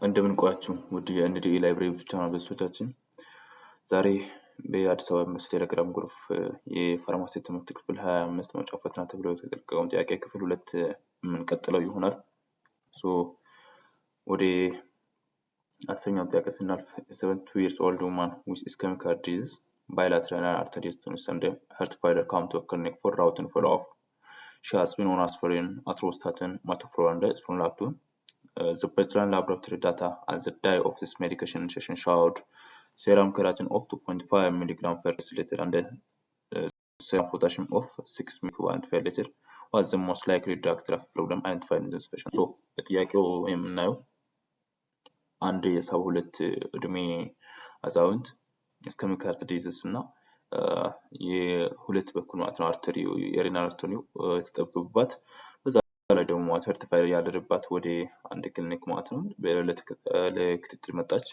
እንደምን ቆያችሁ ውድ የ NDE Library ቻናል ቤተሰቦቻችን። ዛሬ በአዲስ አበባ ዩኒቨርሲቲ ቴሌግራም group የፋርማሲ ትምህርት ክፍል 25 መውጫ ፈተና ተብሎ የተለቀቀውን ጥያቄ ክፍል ሁለት የምንቀጥለው ይሆናል። So ወደ 10ኛው ጥያቄ ስናልፍ፣ 72 years old woman with ischemic heart disease, bilateral artery stenosis and heart failure come to a clinic for routine follow-up. She has been on aspirin, atorvastatin, metoprolol, and spironolactone. The baseline laboratory data at the day of this medication initiation showed serum creatinine of 2.5 mg per deciliter and serum potassium of 6 equivalent per liter. What's the most likely drug therapy problem identified in this patient? So በጥያቄው የምናየው አንድ የ72 እድሜ አዛውንት ischemic heart disease እና የሁለት በኩል ማለት ነው artery የ renal artery ው የተጠበቡባት፣ በዛ ላይ ደግሞ ማለት heart failure ያደረባት ወደ አንድ ክሊኒክ ማለት ነው ለክትትል መጣች።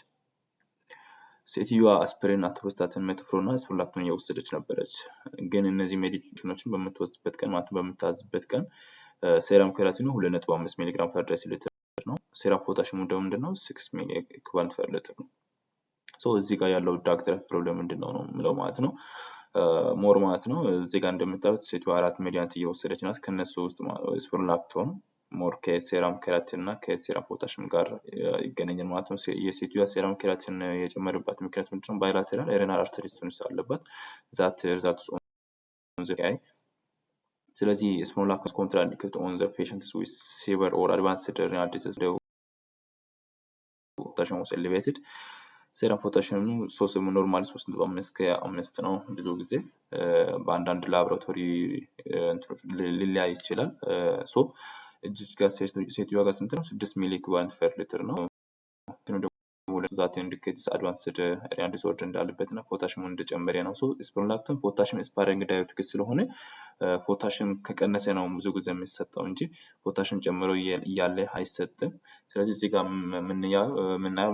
ሴትዮዋ aspirin፣ atorvastatin፣ metoprolol እና spironolactone እየወሰደች ነበረች። ግን እነዚህ medication ኦችን በምትወስድበት ቀን ማለት በምታዝበት ቀን serum creatinine ኑ 2.5 milligram per deciliter ነው። Serum potassium ሙ ደግሞ ምንድን ነው? 6 milli equivalent per liter ነው። So እዚህ ጋር ያለው drug therapy problem ምንድን ነው ነው የምለው ማለት ነው። More ማለት ነው እዚህ ጋር እንደምታዩት ሴቷ አራት መድኃኒት እየወሰደች ናት። ከነሱ ውስጥ spironolactone more ከ serum creatinine እና ከ serum potassium ጋር ይገናኛል ማለት ነው። የሴትዮዋ serum creatinine የጨመረባት ምክንያት ምንድነው? Bilateral renal artery stenosis አለባት፣ that results on the AKI። ስለዚህ spironolactone contraindicated on the patients with severe or advanced renal disease. Potassium was elevated. Serum potassium ኑ ሶስት normally 3.5 ከ5 ነው። ብዙ ጊዜ በአንዳንድ ላቦራቶሪ ሊለያይ ይችላል። So እዚች ጋር ሴትዮዋ ጋር ስንት ነው? 6 milli equivalent per liter ነው። That indicates advanced renal disorder እንዳለበት እና ፖታሽሙ እንደጨመረ ነው። So spironolactone potassium sparing diuretic ስለሆነ ፖታሽም ከቀነሰ ነው ብዙ ጊዜ የሚሰጠው እንጂ ፖታሽም ጨምሮ እያለ አይሰጥም። ስለዚህ እዚህ ጋር የምናየው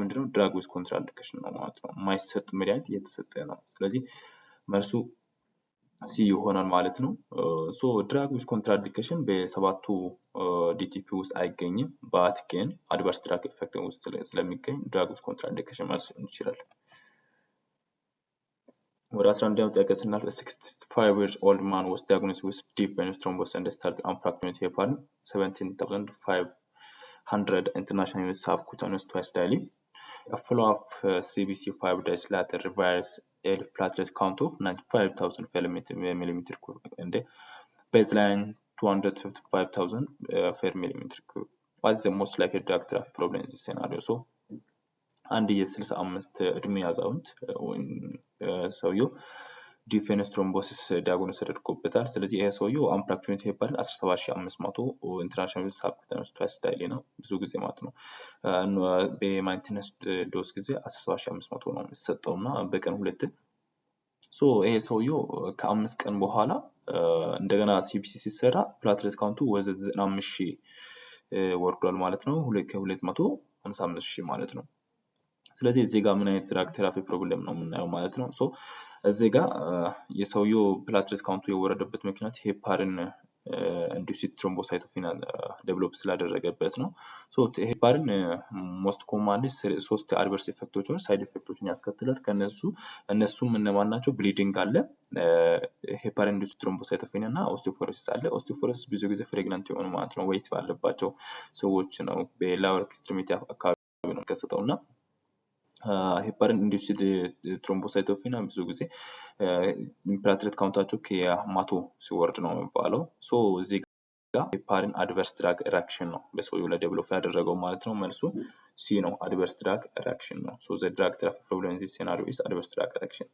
ምንድነው? Drug with contraindication ነው ማለት ነው። የማይሰጥ መድኃኒት እየተሰጠ ነው። ስለዚህ መልሱ C ይሆናል ማለት ነው። So drug with contraindication በሰባቱ DTP ውስጥ አይገኝም። But ግን adverse drug effect ውስጥ ስለሚገኝ drug with contraindication መልስ ሊሆን ይችላል። ወደ 11ኛው ጥያቄ ስናልፍ፣ 65 years old man was diagnosed with deep venous thrombosis and started unfractionated heparin 17,500 international units subcutaneous twice daily. A follow-up CBC 5 days later reveals a platelet count of 95,000 per millimeter cube and baseline 255,000 per millimeter cube. What is the most likely drug therapy problem in this scenario? So አንድ የ65 እድሜ አዛውንት ሰውየው deep venous thrombosis diagnose ተደርጎበታል። ስለዚህ ይሄ ሰውየው unfractionated heparin 17,500 international subcutaneous twice daily ነው ብዙ ጊዜ ማለት ነው። በ maintenance dose ጊዜ 17,500 ነው የሚሰጠው እና በቀን ሁለት። So ይሄ ሰውየው ከ5 ቀን በኋላ እንደገና CBC ሲሰራ platelet count ኡ ወደ 95,000 ወርዷል ማለት ነው። ከ255,000 ማለት ነው። ስለዚህ እዚህ ጋር ምን አይነት drug therapy problem ነው የምናየው ማለት ነው። So እዚህ ጋር የሰውየው platelet count ኡ የወረደበት ምክንያት heparin induced thrombocytopenia develop ስላደረገበት ነው። So heparin most commonly ሶስት adverse effect ኦችን፣ side effect ኦችን ያስከትላል። ከነሱ እነሱም እነማን ናቸው? Bleeding አለ፣ heparin induced thrombocytopenia እና osteoporosis አለ። Osteoporosis ብዙ ጊዜ pregnant የሆኑ ማለት ነው weight ባለባቸው ሰዎች ነው፣ በ lower extremity አካባቢ ነው የሚከሰተው። እና heparin induced thrombocytopenia ብዙ ጊዜ platelet count ኣቸው ከ100 ሲወርድ ነው የሚባለው። So እዚህ ጋር heparin adverse drug reaction ነው በሰውየው ላይ develop ያደረገው ማለት ነው። መልሱ C ነው፣ adverse drug reaction ነው። So the drug therapy problem in this scenario is adverse drug reaction።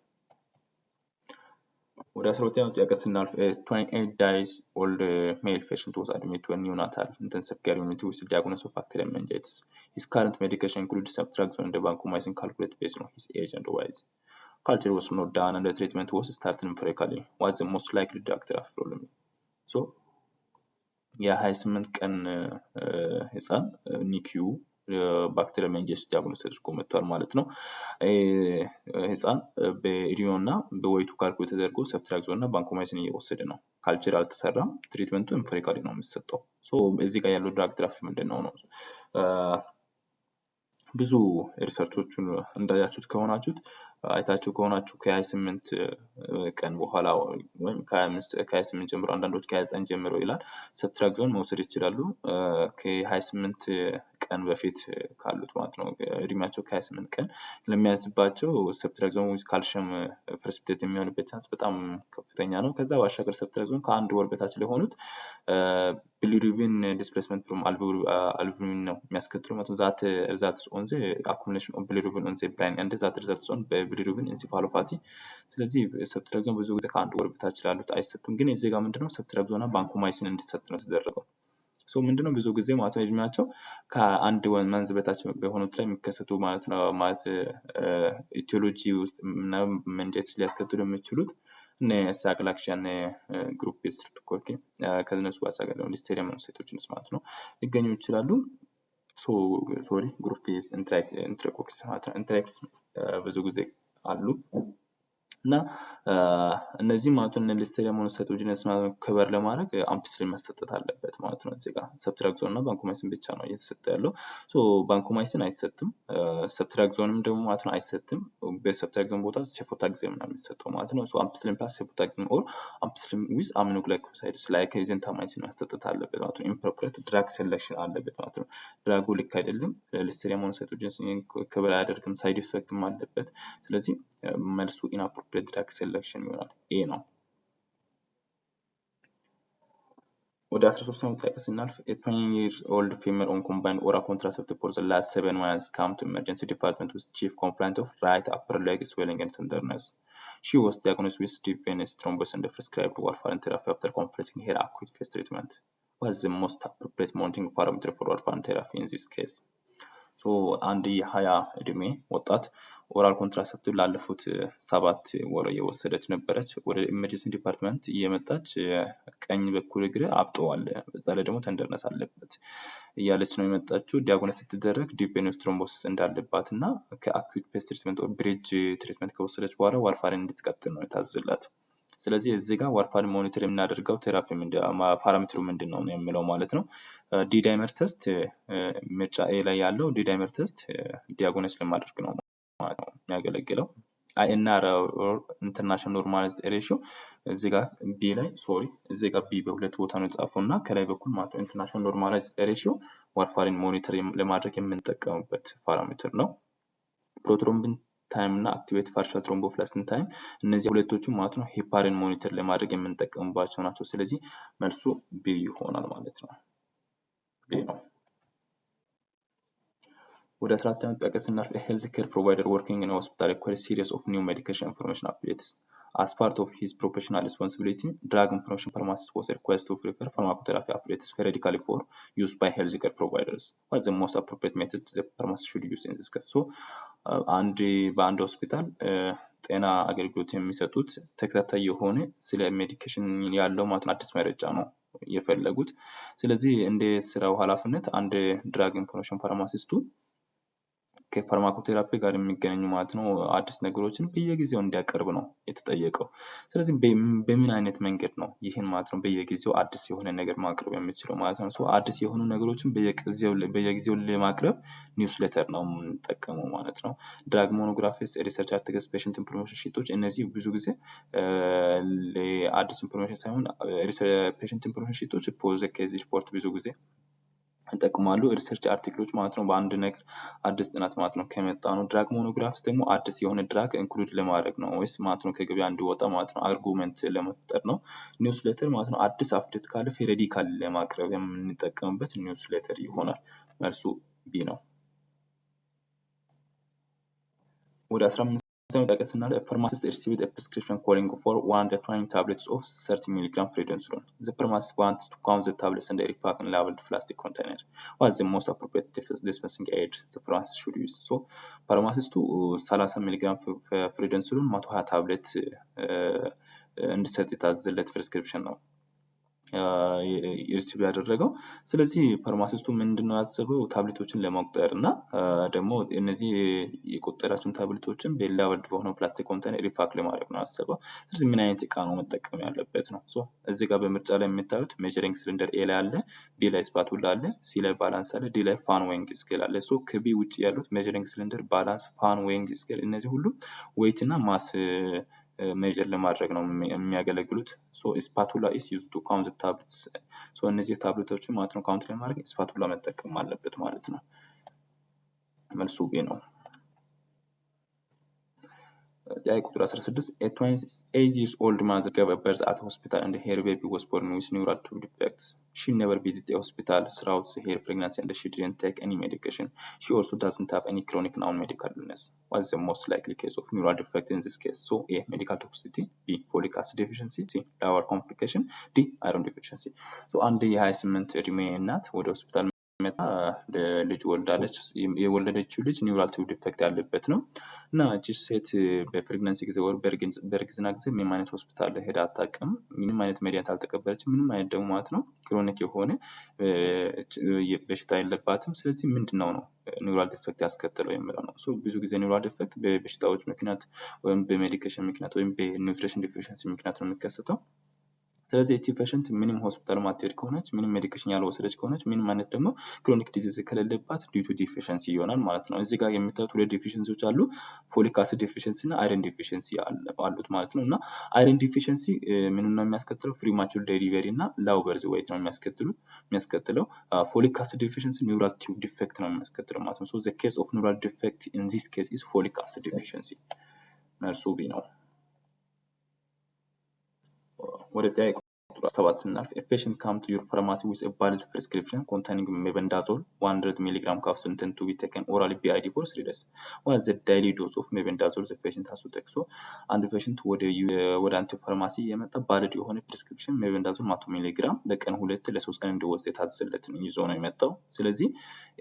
ወደ 12ኛው ጥያቄ ስናልፍ፣ 28 days old male patient was admitted to a neonatal intensive care unit with diagnosis of bacterial meningitis. His current medication includes ceftriaxone and vancomycin calculated based on his age and weight. Culture was not done and the treatment was started empirically. What's the most likely drug therapy problem? So የ28 ቀን ህፃን NICU bacterial meningitis diagnose ተደርጎ መጥቷል ማለት ነው። ህፃን በእድሜው እና በ weight ኡ calculate ተደርጎ ceftriaxone እና vancomycin እየወሰደ ነው። Culture አልተሰራም። Treatment ኡ empirically ነው የሚሰጠው። እዚህ ጋር ያለው drug therapy ምንድን ነው ነው? ብዙ research ኦቹን እንዳያችሁት ከሆናችሁት፣ አይታችሁ ከሆናችሁ፣ ከ28 ቀን በኋላ ወይም ከ28 ጀምሮ፣ አንዳንዶች ከ29 ጀምሮ ይላል፣ ceftriaxone መውሰድ ይችላሉ። ከ28 ቀን በፊት ካሉት ማለት ነው። እድሜያቸው ከ28 ቀን ለሚያንስባቸው ceftriaxone with calcium precipitate የሚሆንበት chance በጣም ከፍተኛ ነው። ከዛ ባሻገር ceftriaxone ከአንድ ወር በታች ለሆኑት bilirubin displacement from albumin ነው የሚያስከትሉ ማለት ነው። That results on the accumulation of bilirubin on the brain and that results on bilirubin encephalopathy። ስለዚህ ceftriaxone ብዙ ጊዜ ከአንድ ወር በታች ላሉት አይሰጥም። ግን እዚህ ጋር ምንድነው ceftriaxone እና vancomycin እንዲሰጥ ነው የተደረገው። So ምንድነው ብዙ ጊዜ ማለት ነው እድሜያቸው ከአንድ month በታች በሆኑት ላይ የሚከሰቱ ማለት ነው፣ ማለት etiology ውስጥ meningitis ሊያስከትሉ የሚችሉት እነ Coagulation group streptococci፣ ከነሱ ባሻገር ደግሞ Listeria monocytogenes ማለት ነው ሊገኙ ይችላሉ። Sorry, group enterococcus ማለት ነው። Enterics ብዙ ጊዜ አሉ እና እነዚህ ማለት ነው Listeria monocytogenes ማለት cover ለማድረግ ampicillin መሰጠት አለበት ማለት ነው። እዚህ ጋር ceftriaxone እና vancomycin ብቻ ነው እየተሰጠ ያለው። So vancomycin አይሰጥም። Ceftriaxone ም ደግሞ ማለት ነው አይሰጥም። በ ceftriaxone ቦታ cefotaxime ነው የሚሰጠው ማለት ነው። So ampicillin plus cefotaxime or ampicillin with aminoglycosides like gentamicin መሰጠት አለበት ማለት ነው። Inappropriate drug selection አለበት ማለት ነው። Drug ኡ ልክ አይደለም። Listeria monocytogenes cover አያደርግም። Side effect ም አለበት። ስለዚህ መልሱ inappropriate drug selection ይሆናል። A ነው። ወደ 13ኛው ጥያቄ ስናልፍ፣ a 20 years old female on combined oral contraceptive for the last 7 months come to emergency department with chief complaint of right upper leg swelling and tenderness. She was diagnosed with deep venous thrombosis and prescribed warfarin therapy after completing her acute phase treatment. What's the most appropriate monitoring parameter for warfarin therapy in this case? So አንድ የ20 እድሜ ወጣት oral contraceptive ላለፉት 7 ወር እየወሰደች ነበረች። ወደ emergency department እየመጣች ቀኝ በኩል እግር አብጠዋል፣ በዛ ላይ ደግሞ tenderness አለበት እያለች ነው የመጣችው። Diagnose ስትደረግ deep venous thrombosis እንዳለባት እና ከ acute phase treatment bridge treatment ከወሰደች በኋላ warfarin እንድትቀጥል ነው የታዘላት። ስለዚህ እዚህ ጋር warfarin monitor የምናደርገው therapy parameter ኡ ምንድን ነው የሚለው ማለት ነው። D-dimer test፣ ምርጫ A ላይ ያለው D-dimer test diagnose ለማድረግ ነው ማለት ነው የሚያገለግለው። INR፣ international normalized ratio፣ እዚህ ጋር B ላይ፣ sorry፣ እዚህ ጋር B በሁለት ቦታ ነው የጻፈው እና ከላይ በኩል ማለት ነው international normalized ratio warfarin monitor ለማድረግ የምንጠቀምበት parameter ነው። Prothrombin time እና activated partial thromboplastin time፣ እነዚህ ሁለቶቹ ማለት ነው heparin monitor ለማድረግ የምንጠቀምባቸው ናቸው። ስለዚህ መልሱ B ይሆናል ማለት ነው። B ነው። ወደ 14ኛው ጥያቄ ስናልፍ፣ health care provider working in hospital requires series of new medication information updates. As part of his professional responsibility, drug information pharmacist was requested to prepare pharmacotherapy updates periodically for use by healthcare providers. What's the most appropriate method the pharmacist should use in this case? So አንድ በአንድ ሆስፒታል ጤና አገልግሎት የሚሰጡት ተከታታይ የሆነ ስለ medication ያለው ማለት ነው አዲስ መረጃ ነው የፈለጉት። ስለዚህ እንደ ስራው ኃላፊነት አንድ drug information pharmacist ኡ ከ pharmacotherapy ጋር የሚገናኙ ማለት ነው አዲስ ነገሮችን በየጊዜው እንዲያቀርብ ነው የተጠየቀው። ስለዚህ በምን አይነት መንገድ ነው ይህን ማለት ነው በየጊዜው አዲስ የሆነ ነገር ማቅረብ የሚችለው ማለት ነው። So አዲስ የሆኑ ነገሮችን በየጊዜው ለማቅረብ newsletter ነው የምንጠቀመው ማለት ነው። Drug monographs፣ research articles፣ patient information sheet ኦች፣ እነዚህ ብዙ ጊዜ አዲስ information ሳይሆን patient information sheet ኦች post case report ብዙ ጊዜ ይጠቅማሉ። Research article ኦች ማለት ነው በአንድ ነገር አዲስ ጥናት ማለት ነው ከመጣ ነው። Drug monographs ደግሞ አዲስ የሆነ drug include ለማድረግ ነው ወይስ ማለት ነው ከገበያ እንዲወጣ ማለት ነው argument ለመፍጠር ነው። Newsletter ማለት ነው አዲስ update ካለ periodically ለማቅረብ የምንጠቀምበት newsletter ይሆናል። መልሱ B ነው። ወደ 15ኛው ጥያቄ ስናልፍ፣ pharmacist received a prescription calling for 120 tablets of 30 mg prednisolone. The pharmacist wants to count the tablets and repack in labeled plastic container. What's the most appropriate dispensing aid the pharmacist should use? So pharmacist ኡ 30 ሚሊግራም prednisolone 120 ታብሌት እንዲሰጥ የታዘለት prescription ነው። Receive ያደረገው። ስለዚህ pharmacist ኡ ምንድን ነው ያሰበው? ታብሌቶችን ለመቁጠር እና ደግሞ እነዚህ የቆጠራቸውን tablet ኦችን በ labeled በሆነው plastic container repack ለማድረግ ነው ያሰበው። ስለዚህ ምን አይነት እቃ ነው መጠቀም ያለበት ነው። So እዚህ ጋር በምርጫ ላይ የምታዩት measuring cylinder A ላይ አለ፣ B ላይ spatula አለ፣ C ላይ balance አለ፣ D ላይ fan weighing scale አለ። So ከ B ውጭ ያሉት measuring cylinder፣ balance፣ fan weighing scale እነዚህ ሁሉ weight እና mass measure ለማድረግ ነው የሚያገለግሉት። So spatula is used to count tablets። So እነዚህ ታብሌቶችን ማለት ነው count ለማድረግ spatula መጠቀም አለበት ማለት ነው። መልሱ B ነው። ጥያቄ ቁጥር 16: A 28 years old mother gave birth at hospital and her baby was born with neural tube defects. She never visited a hospital throughout her pregnancy and she didn't take any medication. She also doesn't have any chronic known medical illness. What is the most likely case of neural defect in this case? So A. Medical toxicity, B. Folic acid deficiency, C. Labor complication, D. Iron deficiency. So አንድ የ28 እድሜ እናት ወደ ሆስፒታል መጣ፣ ልጅ ወልዳለች። የወለደችው ልጅ neural tube defect ያለበት ነው እና እቺ ሴት በ pregnancy ጊዜ ወር በእርግዝና ጊዜ ምንም አይነት ሆስፒታል ሄዳ አታውቅም። ምንም አይነት መድኃኒት አልተቀበለችም። ምንም አይነት ደግሞ ማለት ነው chronic የሆነ በሽታ የለባትም። ስለዚህ ምንድን ነው ነው neural defect ያስከተለው የሚለው ነው። ብዙ ጊዜ neural defect በበሽታዎች ምክንያት ወይም በ medication ምክንያት ወይም በ nutrition deficiency ምክንያት ነው የሚከሰተው። ስለዚህ እቺ patient ምንም ሆስፒታል ማትሄድ ከሆነች፣ ምንም medication ያልወሰደች ከሆነች፣ ምንም አይነት ደግሞ chronic disease ከሌለባት due to deficiency ይሆናል ማለት ነው። እዚህ ጋር የምታዩት ሁለት deficiency ዎች አሉ። Folic acid deficiency እና iron deficiency አሉት ማለት ነው። እና iron deficiency ምንን ነው የሚያስከትለው? Premature delivery እና low birth weight ነው የሚያስከትለው። Folic acid deficiency neural tube defect ነው የሚያስከትለው ማለት ነው። So the case of neural defect in this case is folic acid deficiency። መልሱ B ነው። ወደ ጥያቄ ቁጥር 7 ስናልፍ፣ a patient come to your pharmacy with a valid prescription containing mebendazole 100 milligram capsule intended to be taken orally BID for 3 days. What is the daily dose of mebendazole the patient has to take? So አንድ patient ወደ አንተ ፋርማሲ የመጣ valid የሆነ prescription mebendazole 100 ሚሊግራም በቀን ሁለት ለ3 ቀን እንዲወስድ የታዘዘለትን ይዞ ነው የመጣው። ስለዚህ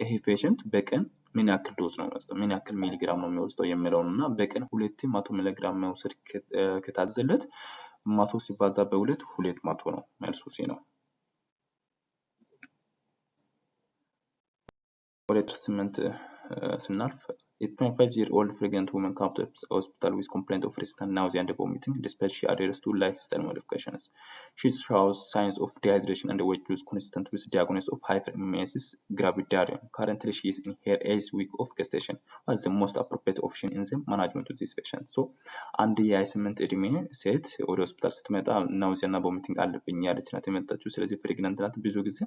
ይሄ patient በቀን ምን ያክል dose ነው የሚወስደው፣ ምን ያክል ሚሊግራም ነው የሚወስደው የሚለውን እና በቀን ሁለቴ 100 ሚሊግራም መውሰድ ከታዘዘለት 100 ሲባዛ በሁለት 200 ነው። መልሱ C ነው። ወደ 8 ስናልፍ፣ a 25 year old pregnant woman come to hospital with complaint of persistent nausea and vomiting despite she adheres to lifestyle modifications. She shows signs of dehydration and weight loss consistent with diagnosis of hyperemesis gravidarum. Currently, she is in her eighth week of gestation. What is the most appropriate option in the management of this patient? So አንድ የ28 እድሜ ሴት ወደ ሆስፒታል ስትመጣ nausea እና vomiting አለብኝ ያለች ናት የመጣችው። ስለዚህ pregnant ናት። ብዙ ጊዜ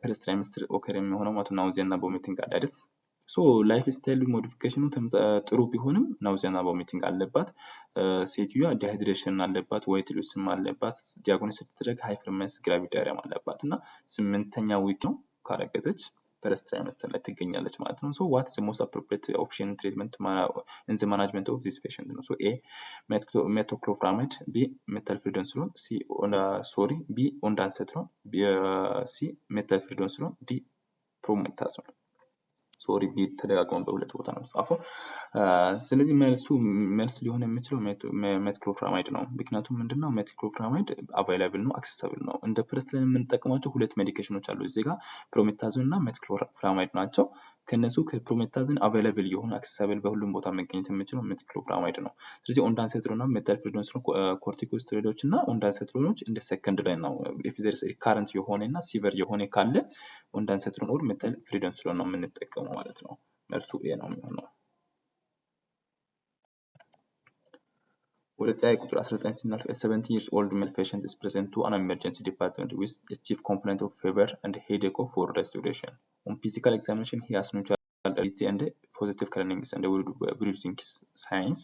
first trimester occur የሚሆነው ማለት nausea እና vomiting አለ አይደል? So lifestyle modification ኑ ጥሩ ቢሆንም nausea እና vomiting አለባት። ሴትዮዋ dehydration አለባት፣ weight loss ም አለባት። Diagnose ስትደረግ hyperemesis gravidarum አለባት እና ስምንተኛ week ነው ካረገዘች first trimester ላይ ትገኛለች ማለት ነው። So what is most appropriate option treatment in the management of this patient ነው። So A, metoclopramide፣ B, methylprednisolone፣ C, sorry, B, ondansetron፣ C, methylprednisolone፣ D, promethazine። Sorry, B ተደጋግሞ በሁለት ቦታ ነው የተጻፈው። ስለዚህ መልሱ መልስ ሊሆን የሚችለው metoclopramide ነው። ምክንያቱም ምንድነው metoclopramide available ነው፣ accessible ነው። እንደ first line የምንጠቀማቸው ሁለት medication ኖች አሉ እዚህ ጋር፣ promethazine እና metoclopramide ናቸው። ከነሱ ከ promethazine available የሆነ accessible በሁሉም ቦታ መገኘት የሚችለው metoclopramide ነው። ስለዚህ ondansetron እና methylprednisolone corticosteroid ኦች እና ondansetron ኖች እንደ second line ነው። If there is recurrent የሆነ እና severe የሆነ ካለ ondansetron or methylprednisolone ነው የምንጠቀመው ማለት ነው። መልሱ A ነው የሚሆነው። ወደ ጥያቄ ቁጥር 19 ስናልፍ፣ a 17 years old male patient is present to an emergency department with a chief complaint of fever and headache of 4 days duration. On physical examination, he has nuchal rigidity and positive Kernig's and Brudzinski signs.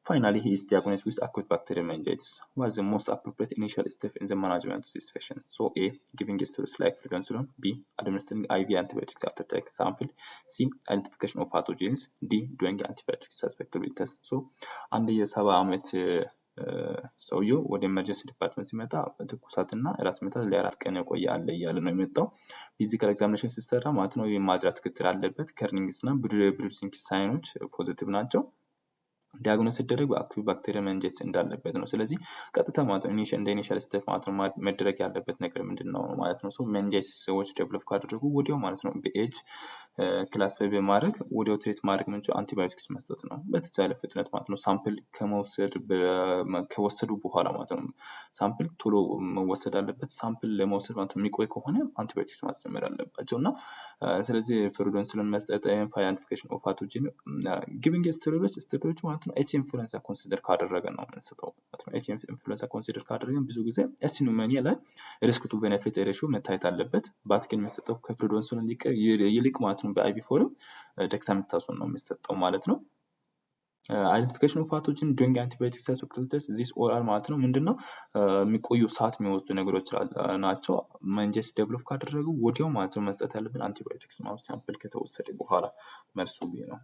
Finally, he is diagnosed with acute bacterial meningitis. What is the most appropriate initial step in the management of this patient? So A. Giving steroids like prednisolone. B. Administering IV antibiotics after taking sample. C. Identification of pathogens. D. Doing antibiotic susceptibility test. So አንድ የ70 ዓመት ሰውየው ወደ emergency department ሲመጣ ትኩሳትና ራስ ምታት ለ4 ቀን የቆየ አለ እያለ ነው የመጣው። Physical examination ሲሰራ ማለት ነው የማጅራት ግትር አለበት። Kernig's እና Brudzinski sign ኖች positive ናቸው። Diagnose ሲደረግ በ acute bacterial meningitis እንዳለበት ነው። ስለዚህ ቀጥታ ማለት ነው እንደ initial step ማለት ነው መደረግ ያለበት ነገር ምንድን ነው ማለት ነው። Meningitis ሰዎች develop ካደረጉ ወዲያው ማለት ነው በ age classify በማድረግ ወዲያው treat ማድረግ ምንችለው አንቲባዮቲክስ መስጠት ነው። በተቻለ ፍጥነት ማለት ነው sample ከመውሰድ ከወሰዱ በኋላ ማለት ነው። Sample ቶሎ መወሰድ አለበት። Sample ለመውሰድ ማለት ነው የሚቆይ ከሆነ አንቲባዮቲክስ ማስጀመር አለባቸው። እና ስለዚህ prednisolone መስጠት፣ identification of pathogen፣ giving steroids። Steroids ማለት ነው H influenza consider ካደረገን ነው የምንሰጠው ማለት ነው። H influenza consider ካደረገን ብዙ ጊዜ S pneumoniae ላይ risk to benefit ratio መታየት አለበት። But ግን የሚሰጠው ከ prednisolone ይልቅ ማለት ነው በ IV form dexamethasone ነው የሚሰጠው ማለት ነው። Identification of pathogen during antibiotic susceptibility test, this all are ማለት ነው ምንድነው የሚቆዩ ሰዓት የሚወስዱ ነገሮች ናቸው። Meningitis develop ካደረጉ ወዲያው ማለት ነው መስጠት ያለብን አንቲባዮቲክስ ነው sample ከተወሰደ በኋላ። መልሱ B ነው።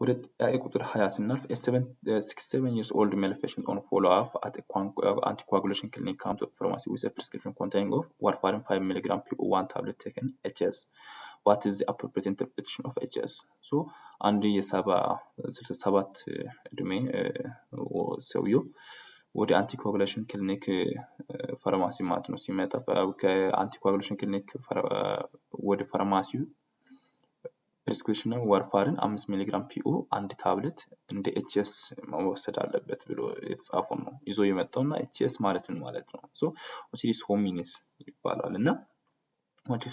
ወደ ጥያቄ ቁጥር 20 ስናልፍ፣ 67 years old male patient on follow up at anticoagulation clinic come to pharmacy with a prescription containing of warfarin 5 mg PO 1 tablet taken HS. What is the appropriate interpretation of HS? So አንድ የ67 እድሜ ሰውየው ወደ anticoagulation clinic pharmacy ማለት ነው ሲመጣ ከ anticoagulation clinic ወደ pharmacy ው prescription warfarin 5 ሚሊግራም PO አንድ ታብሌት እንደ HS መወሰድ አለበት ብሎ የተጻፈው ነው ይዞ የመጣው። እና HS ማለት ምን ማለት ነው? So so means ይባላል። እና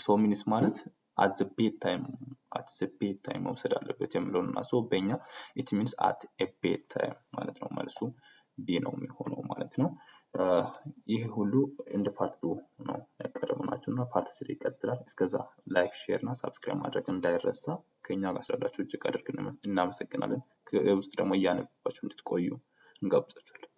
so means ማለት at the bed time መውሰድ አለበት የሚለውን እና so በእኛ it means at a bed time ማለት ነው። መልሱ B ነው የሚሆነው ማለት ነው። ይህ ሁሉ እንደ part 2 ነው ያቀረብናቸው እና part 3 ይቀጥላል። እስከዛ like፣ share እና subscribe ማድረግ እንዳይረሳ። ከኛ ጋር ስላላችሁ እጅግ አድርገን እናመሰግናለን። ከውስጥ ደግሞ እያነበባችሁ እንድትቆዩ እንጋብዛችኋለን።